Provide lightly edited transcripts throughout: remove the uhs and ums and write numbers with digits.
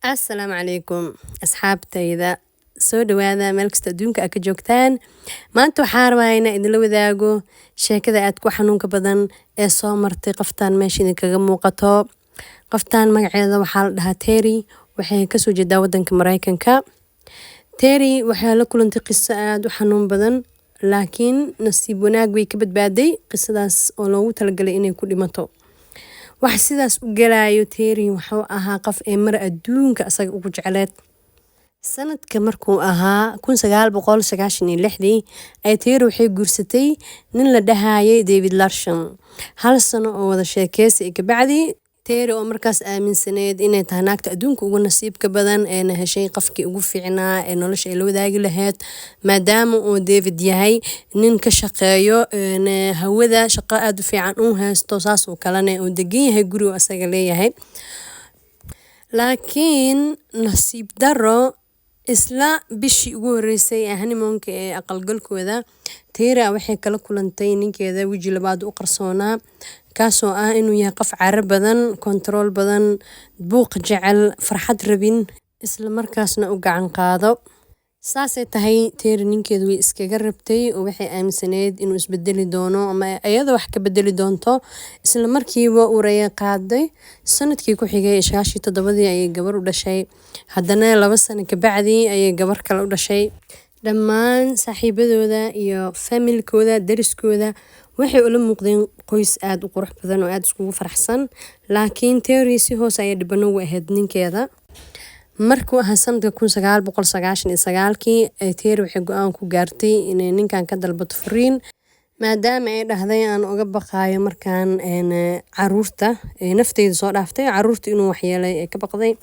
Assalaamu calaykum asxaabtayda, soo dhawaada meel kasta adduunka aad ka joogtaan. Maanta waxaan rabaa inaan idinla wadaago sheekada aad ku xanuunka badan ee soo martay qoftan meesha idinkaga muuqato. Qoftan magaceeda waxaa la dhahaa Terry, waxay kasoo jeedaa wadanka Mareykanka. Terry waxay la kulantay qiso aad u xanuun badan, laakiin nasiib wanaag way ka badbaaday qisadaas oo loogu talagalay inay ku dhimato. Wax sidaas u galayo, Terry wuxuu ahaa qof ee mar adduunka asaga ugu jecleed. Sanadka markuu ahaa 1996-dii ay Terry waxay guursatay nin la dhahayay David Larson. Hal sano oo wada sheekeysi kabacdi, Terry oo markaas aaminsaneyd inay tahay naagta adduunka ugu nasiibka badan eena heshay qofkii ugu fiicnaa ee nolosha ay la wadaagi lahayd, maadaama uu David yahay nin ka shaqeeyo hawada, shaqo aada u fiican uu haysto, saas oo kalena uu degan yahay gurigu asaga leeyahay. Laakiin nasiib daro, isla bishii ugu horeysay ee honeymoonka ee aqalgalkooda, Terry waxay kala kulantay ninkeeda weji labaad u qarsoonaa, kaasoo ah inuu yahay qof caro badan, control badan, buuq jecel, farxad rabin, isla markaasna u gacan qaado. Saasay tahay, Terry ninkeedu way iskaga rabtay oo waxay aaminsaneyd inuu isbedeli doono ama iyada wax ka bedeli doonto. Isla markiiba uuraya qaaday. Sanadkii ku xigay, 97-dii, ayay gabar u dhashay. Haddana 2 sano kabacdi ayay gabar kale u dhashay. Dhammaan saaxiibadooda iyo familkooda, dariskooda, waxay ula muuqdeen qoys aada u qurux badan oo aada iskugu faraxsan, laakiin Terry si hoose ayay dhibano ugu ahayd ninkeeda. Markuu ahaa sanadka 1999-kii, Terry waxay go-aan ku gaartay inay ninkan ka dalbato furiin, maadaama ay dhahday aan uga baqaayo markaan caruurta, nafteyda soo dhaaftay, caruurta inuu waxyeelay ay ka baqday.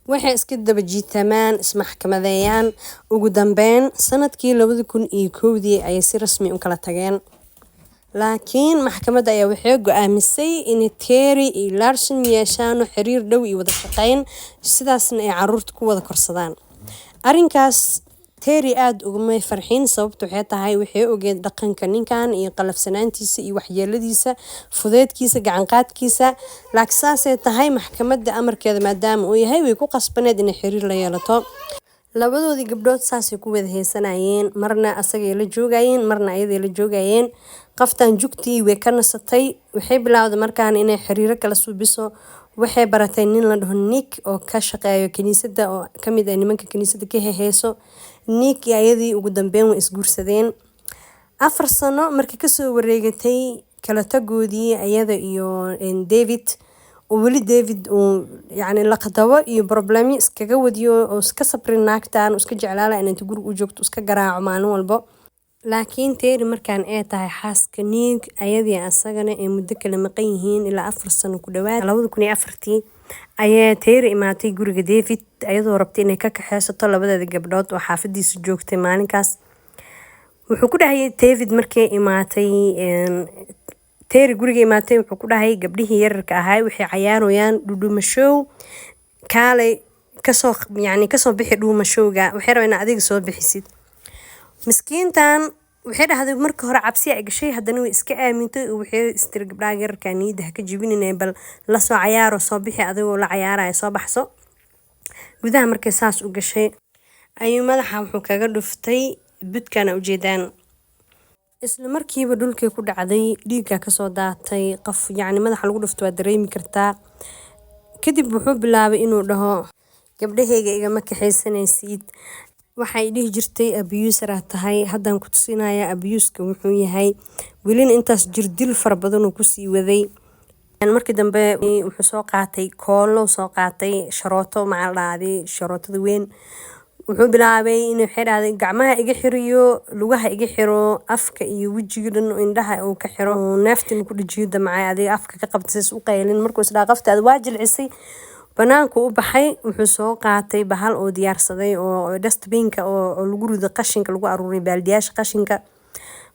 Waxay iska daba jiitamaan, ismaxkamadeeyaan, ugu dambeyn sanadkii 2001-dii ayay si rasmi u kala tageen. Laakiin maxkamadda ayaa waxay go-aamisay in Terry iyo Larson yeeshaan xiriir dhow iyo wada shaqeyn, sidaasna ay caruurta ku wada korsadaan. Arrinkaas Terry aada ugumay farxin. Sababtu waxay tahay, waxay ogeed dhaqanka ninkan iyo qalafsanaantiisa iyo waxyeeladiisa, fudeedkiisa, gacanqaadkiisa. Laakiin saasay tahay, maxkamadda amarkeeda maadaama uu yahay, way ku qasbaneed inay xiriir la yeelato. Labadoodii gabdhood saasay ku wada heesanayeen, marna asagay la joogayeen, marna ayaday la joogayeen. Qaftan jugtii way ka nasatay. Waxay bilowday markaan inay xiriiro kala suubiso. Waxay baratay nin la dhaho Nick oo ka shaqeeyo kiniisadda, oo kamid ah nimanka kiniisadda ka heheeso. Nick iyo ayadii ugu dambeyn way isguursadeen. 4 sano markii kasoo wareegatay kala tagoodii ayada iyo David, oo weli David uu yacni laqdabo iyo problemyo iskaga wadiyo oo iska sabrin naagtan, iska jeclaala in inta guriga u joogto iska garaaco maalin walbo, laakiin Terry markaan ay tahay xaaska Nick, ayadii asagana ay muddo kala maqan yihiin ilaa 4 sano ku dhawaad, 2004-tii ayaa Terry imaatay guriga David, ayadoo rabtay inay ka kaxeysato labadeeda gabdhood oo xaafadiisa joogtay maalinkaas. Wuxuu ku dhahayay David markay imaatay Terry guriga imaatay, wuxuu ku dhahay, "Gabdhihii yararka ahaa waxay cayaarayaan dhudhumashow, kaalay kasoo, yacni kasoo bixi dhuumashowga, waxay rabaan inaad adiga soo bixisid." Miskiintan waxay dhahday marka hore cabsi ay gashay, haddana way iska aamintay oo waxay istiri, "Gabdhaha yararka niyadda ha ka jebinin, bal lasoo cayaaro, soo bixi adigoo la cayaaraya, soo baxso." Gudaha markay saas u gashay ayuu madaxa wuxuu kaga dhuftay budkana ujeedaan. Isla markiiba dhulkay ku dhacday, dhiigga kasoo daatay. Qof yacni madaxa lagu dhufto waa dareemi kartaa. Kadib wuxuu bilaabay inuu dhaho, "Gabdhahayga igama kaxaysanaysid, waxay dhihi jirtay abuser aad tahay, haddaan ku tusinaya abuseka wuxuu yahay." Welina intaas jirdil fara badan uu kusii waday. Markii dambe wuxuu soo qaatay koolo, soo qaatay sharooto, maxaa la dhahday, sharootada weyn. Wuxuu bilaabay in, waxay dhahday, gacmaha iga xiriyo, lugaha iga xiro, afka iyo wejiga dhan, indhaha uu ka xiro, neefta inuu ku dhajiyo damcay, adiga afka ka qabtay u qaylin. Markuu isdhaa qaftaada waa jilcisay, banaanku u baxay. Wuxuu soo qaatay bahal oo diyaarsaday oo dustbinka oo lagu rido qashinka, lagu aruuriyo baaldiyaasha qashinka.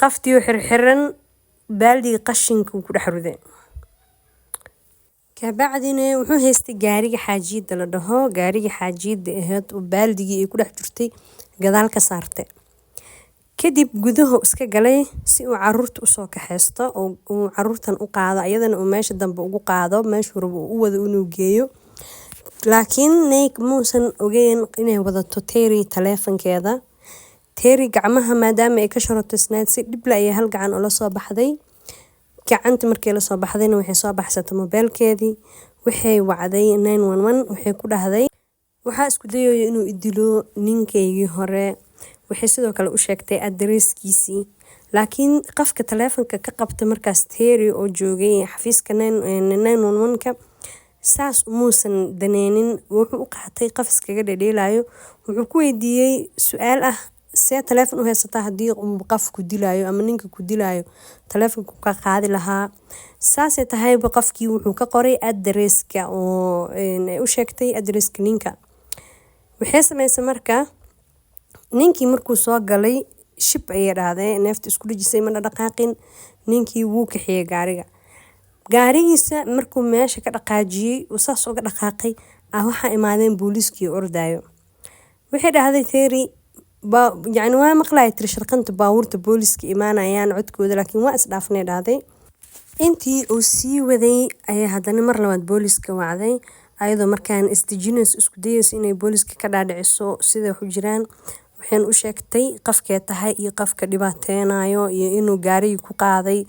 Qaftiyo xirxiran baaldiga qashinka uu ku dhex riday. Kabacdina wuxuu haystay gaariga xaajiyada la dhaho, gaariga xaajiyada ahayd oo baaldigii ay ku dhex jirtay gadaal ka saartay. Kadib gudaha iska galay si uu caruurta usoo kaxeysto oo uu caruurtan u qaado, ayadana uu meesha dambe ugu qaado, meeshuu rabo uu u wado inuu geeyo. Laakiin Nick muusan ogeyn inay wadato Terry taleefankeeda. Terry gacmaha maadaama ay ka sharotisnayd, si dhible ayay hal gacan ula soo baxday. Gacanta markii la soo baxdayna, waxay soo baxsatay mobeelkeedii, waxay wacday 911. Waxay ku dhahday, "Waxaa isku dayayo inuu idilo ninkaygii hore." Waxay sidoo kale u sheegtay addresskiisii. Laakiin qofka taleefanka ka qabta markaas Terry oo joogay xafiiska 911-ka saas umuusan daneynin. Wuxuu u qaatay qof iskaga dhedheelayo. Wuxuu ku weydiiyey su-aal ah, "See taleefon u haysataa? Haddii uu qof ku dilayo ama ninka ku dilayo, taleefonka ka qaadi lahaa." Saasay tahayba, qofkii wuxuu ka qoray addresska oo ay u sheegtay, addresska ninka. Waxay sameysay marka, ninkii markuu soo galay, shib ayay dhahday, neefta isku dhejisay, mana dhaqaaqin. Ninkii wuu kaxeeyey gaariga. Gaarigiisa markuu meesha ka dhaqaajiyey, uu saas uga dhaqaaqay ah, waxaa imaadeen booliiskii ordaayo. Waxay dhahday Terry, yacni waa maqlaya tiri sharqanta baabuurta booliiska imaanayaan codkooda, laakiin waa isdhaafnay, dhahday. Intii uu sii waday ayaa haddana mar labaad booliiska wacday, ayadoo markaan isdejinayso, isku dayayso inay booliiska ka dhaadhiciso sida wax u jiraan. Waxayna u sheegtay qofkee tahay iyo qofka dhibaateynayo iyo inuu gaarigii ku qaaday,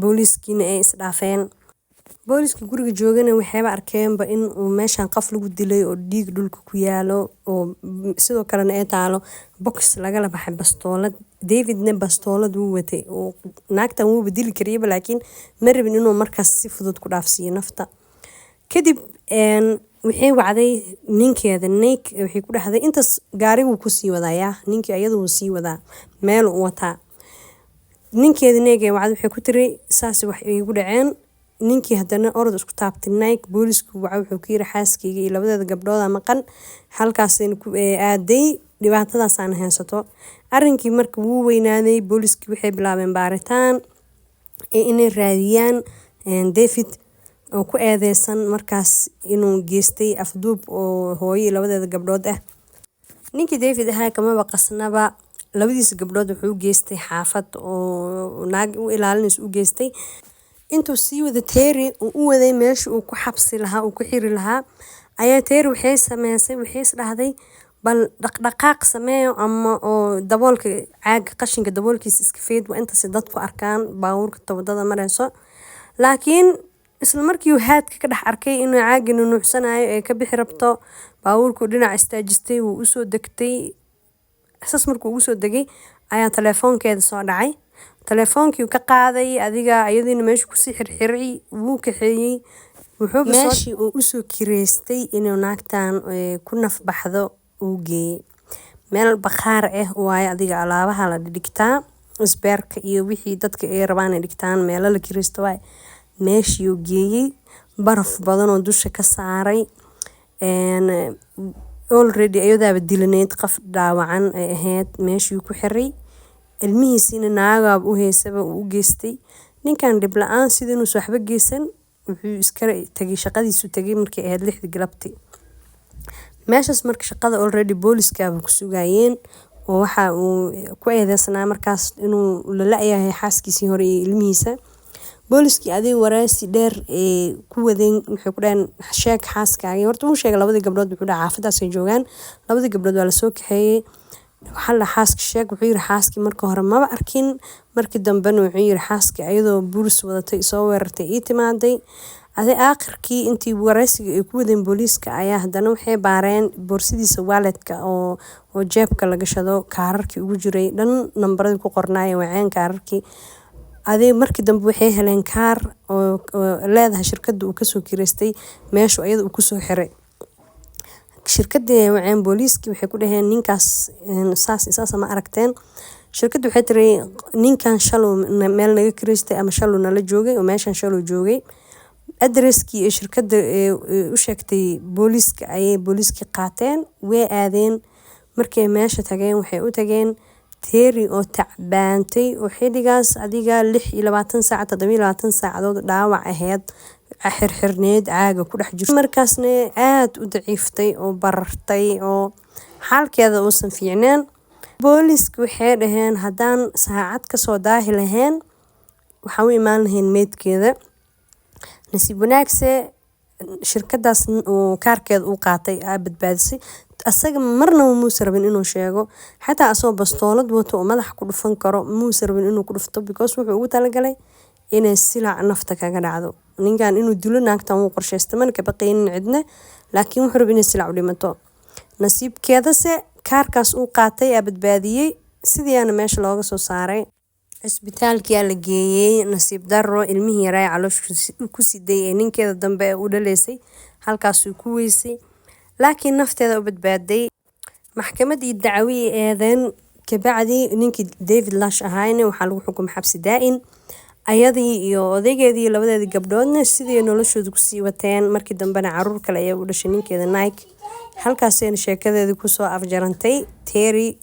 booliiskiina ay isdhaafeen. Booliiska guriga joogana waxayba arkeenba in uu meeshan qof lagu dilay oo dhiig dhulka ku yaalo, oo sidoo kalena ay taalo box lagala baxay bastoolad. Davidna bastoolad wuu watay oo naagtan wuuba dili kariyaba, laakiin ma rabin inuu markaas si fudud ku dhaafsiiyo nafta. Kadib waxay wacday ninkeeda Nick. Waxay ku dhahday, intaas gaariguu kusii wadayaa ninkii, ayadu wuu sii wadaa, meel u wataa. Ninkeeda Nick ee wacday, waxay ku tiri, "Saas wax iigu dhaceen." Ninkii haddana orod isku taabtay Nick, boolisku waca. Wuxuu ku yiri, "Xaaskeyga iyo labadeeda gabdhooda maqan, halkaasayna ku aaday, dhibaatadaasaan haysato." Arrinkii marka wuu weynaaday. Booliskii waxay bilaabeen baaritaan inay raadiyaan David oo ku eedeysan markaas inuu geystay afduub oo hooyo iyo labadeeda gabdhood ah. Ninkii David ahaa kamaba qasnaba. Labadiisa gabdhood wuxuu u geystay xaafad oo naag u ilaalinaysa u geystay. Intuu sii wada Terry uu u waday meesha uu ku xabsi lahaa, uu ku xiri lahaa, ayaa Terry waxay sameysay, waxay isdhahday, "Bal dhaqdhaqaaq sameeyo ama oo daboolka caaga qashinka daboolkiisa iska feed, waa intaas dadku arkaan baabuurka wadada mareyso." Laakiin isla markii uu haadka ka dhex arkay inuu caagii nunuucsanayo ee ka bixi rabto, baabuurkuu dhinac istaajistay, wuu usoo degtay. Saas markuu ugu soo degay ayaa telefoonkeeda soo dhacay. Telefoonkii ka qaaday adiga, iyadiina meesha kusii xirxiray, wuu kaxeeyey. Wuxuu meeshii uu usoo kireystay inuu naagtan ku nafbaxdo uu geeyey. Meel bakhaar ah waaye, adiga alaabaha la dhigtaa, isbeerka iyo wixii dadka ay rabaan ay dhigtaan, meelo la kireysto waaye. Meeshii uu geeyey, baraf badan oo dusha ka saaray. Already iyadaaba dilaneyd, qof dhaawacan ay ahayd. Meeshii ku xiray, ilmihiisiina naagaaba u heysaba uu u geystay. Ninkan dhib la-aan, sidii inuusan waxba geysan, wuxuu iska tagay shaqadiisu tagay markay ahayd 6dii galabtii. Meeshaas marka shaqada already booliskaaba ku sugayeen, oo waxa uu ku eedeysanaa markaas inuu la la-yahay xaaskiisii hore iyo ilmihiisa. Booliskii adiga wareysi dheer ee ku wadeen, waxay ku dhaheen, "Sheeg xaaskaagii." Horta wuu sheegay labadii gabdhood. Wuxuu dhahay xaafadaasay joogaan. Labadii gabdhood waa lasoo kaxeeyey. Waxaa la "Xaaska sheeg." Wuxuu yiri, "Xaaskii marka hore maba arkin." Markii dambena wuxuu yiri, "Xaaskii ayadoo buuris wadatay soo weerartay ii timaaday." Adi aakhirkii intii wareysiga ay ku wadeen booliiska ayaa haddana waxay baareen boorsidiisa, walletka oo jeebka la gashado, kaararkii ugu jiray dhan, nambaradii ku qornaayeen, waceen kaararkii. Adee markii dambe waxay heleen kaar oo leedahay shirkadda uu kasoo kireystay meeshu ayada uu kusoo xiray. Shirkadii ay waceen booliiskii, waxay ku dhaheen, "Ninkaas saas iyo saas ma aragteen?" Shirkadda waxay tiri, "Ninkan shalow meel naga kireystay ama shalow nala joogay oo meeshan shalow joogay." Addresskii ee shirkadda u sheegtay booliiska ayay booliiskii qaateen, way aadeen. Markay meesha tageen, waxay u tageen Terry oo tacbaantay, oo xilligaas adiga 26 saac, 27 saacadood dhaawac ahayd, xirxirneed, caaga ku dhex jirto, markaasna aada u daciiftay oo barartay oo xaalkeeda uusan fiicneen. Booliiska waxay dhaheen, "Haddaan saacad kasoo daahi lahayn, waxaan u imaan lahayn meydkeeda." Nasiib wanaagse. Shirkadaas uu kaarkeeda uu qaatay aa badbaadisay. Asaga marnaba muusa rabin inuu sheego, xataa asagoo bastoolad wato oo madaxa ku dhufan karo muusa rabin inuu ku dhufto, because wuxuu ugu talagalay inay silac nafta kaga dhacdo. Ninkan inuu dilo naagtan wuu qorshaystay, mana ka baqaynin cidna, laakiin wuxuu rabay inay silac u dhimato. Nasiibkeedase kaarkaas uu qaatay aa badbaadiyey, sidiiaana meesha looga soo saaray. Cisbitaalkiyaa la geeyey. Nasiib daro, ilmihii yaraa caloosha ku siday ee ninkeeda dambe ee u dhaleysay halkaasuu ku weysay, laakiin nafteeda u badbaaday. Maxkamad iyo dacwo iyo eedeen kabacdi, ninkii David Lash ahaayna waxaa lagu xukumay xabsi daa-in. Ayadii iyo odaygeedii iyo labadeedii gabdhoodna sidii noloshooda kusii wateen. Markii dambena caruur kale ayaa u dhashay ninkeeda Nike. Halkaasayna sheekadeedii kusoo afjarantay Terry.